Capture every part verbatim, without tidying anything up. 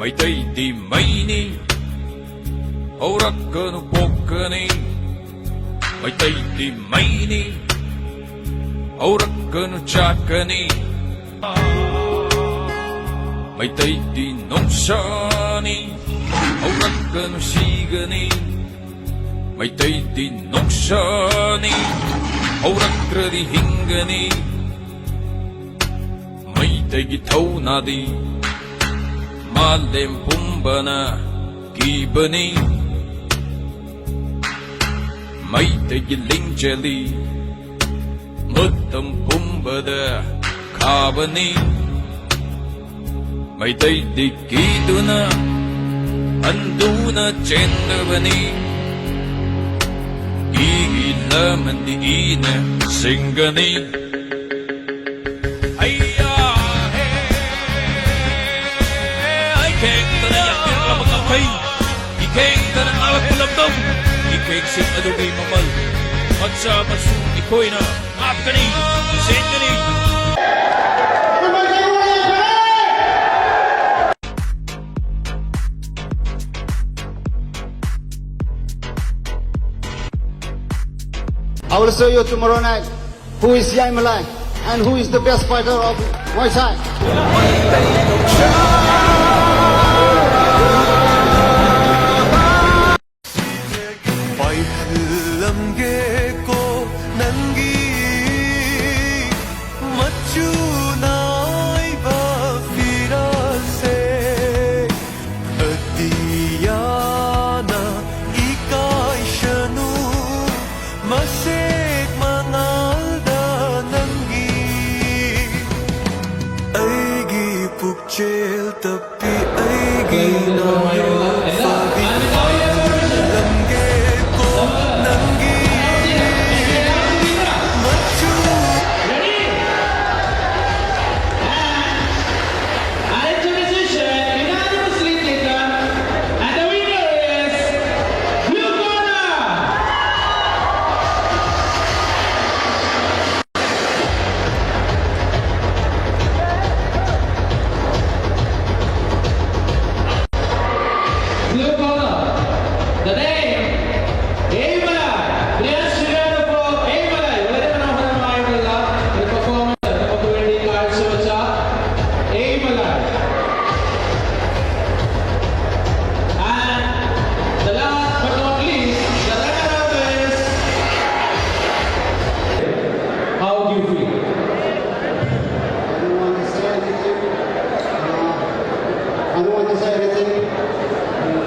ꯃꯩꯇꯩꯗꯤ ꯃꯩꯅꯤ, ꯍꯧꯔꯛꯀꯅꯨ ꯄꯣꯛꯀꯅꯤ꯫ ꯃꯩꯇꯩꯗꯤ ꯃꯩꯅꯤ, ꯍꯧꯔꯛꯀꯅꯨ ꯆꯥꯛꯀꯅꯤ꯫ ꯃꯩꯇꯩꯗꯤ ꯅꯣꯡꯁꯥꯅꯤ, ꯍꯧꯔꯛꯀꯅꯨ ꯁꯤꯒꯅꯤ꯫ ꯃꯩꯇꯩꯗꯤ ꯅꯣꯡꯁꯥꯅꯤ, ꯍꯧꯔꯛꯇ꯭ꯔꯗꯤ ꯍꯤꯡꯒꯅꯤ꯫ ꯃꯩꯇꯩꯒꯤ ꯊꯧꯅꯥꯗꯤ ꯃꯥꯂꯦꯝ ꯄꯨꯝꯕꯅ ꯀꯤꯕꯅꯤ꯫ ꯃꯩꯇꯩꯒꯤ ꯂꯤꯡꯖꯦꯜꯗꯤ ꯃꯇꯝ ꯄꯨꯝꯕꯗ ꯈꯥꯕꯅꯤ꯫ ꯃꯩꯇꯩꯗꯤ ꯀꯤꯗꯨꯅ ꯍꯟꯗꯨꯅ ꯆꯦꯟꯗꯕꯅꯤ꯫ ꯏꯒꯤ ꯂꯃꯟꯗꯤ ꯏꯅ ꯁꯤꯡꯒꯅꯤ꯫ ꯑꯩꯌꯥ ꯍꯦ, ꯑꯩ ꯈꯦꯡꯗꯅ ꯌꯥꯝꯕꯤꯔꯛꯂꯕ ꯀꯥꯐꯩ, ꯏꯈꯦꯡꯗꯅ ꯉꯥꯛꯂꯛꯄ ꯂꯝꯗꯝ, ꯏꯈꯦꯡꯁꯤꯡ ꯑꯗꯨꯒꯤ ꯃꯃꯜ ꯃꯆꯥ ꯃꯁꯨ ꯑꯩꯈꯣꯏꯅ ꯉꯥꯛꯀꯅꯤ, ꯁꯦꯟꯒꯅꯤ꯫ I will show you tomorrow night who is Yai Malai and who is the best fighter of Muay Thai. ꯄꯥꯏꯍꯜꯂꯝꯒꯦꯀꯣ ꯅꯪꯒꯤ ꯃꯆꯨ ꯅꯥꯏꯕ ꯐꯤꯔꯥꯜꯁꯦ꯫ ꯑꯇꯤꯌꯥꯅ ꯏꯀꯥꯏꯁꯅꯨ ꯃꯁꯦꯛ ꯃꯉꯥꯜꯗ ꯅꯪꯒꯤ ꯑꯩꯒꯤ ꯄꯨꯛꯆꯦꯜ ꯇꯞꯄꯤ ꯑꯩꯒꯤ ꯅꯥꯌꯣ ꯐꯥꯕꯤ ꯂꯝꯒꯦꯀꯣ ꯅꯪꯒꯤ ꯃꯆꯨ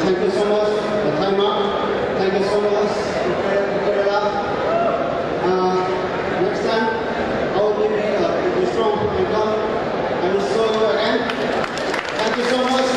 Thank you so much, Thaima. Thank you so much, Kerala. Uh, next time, I will be uh, be strong and come. I will show you again. Thank you so much.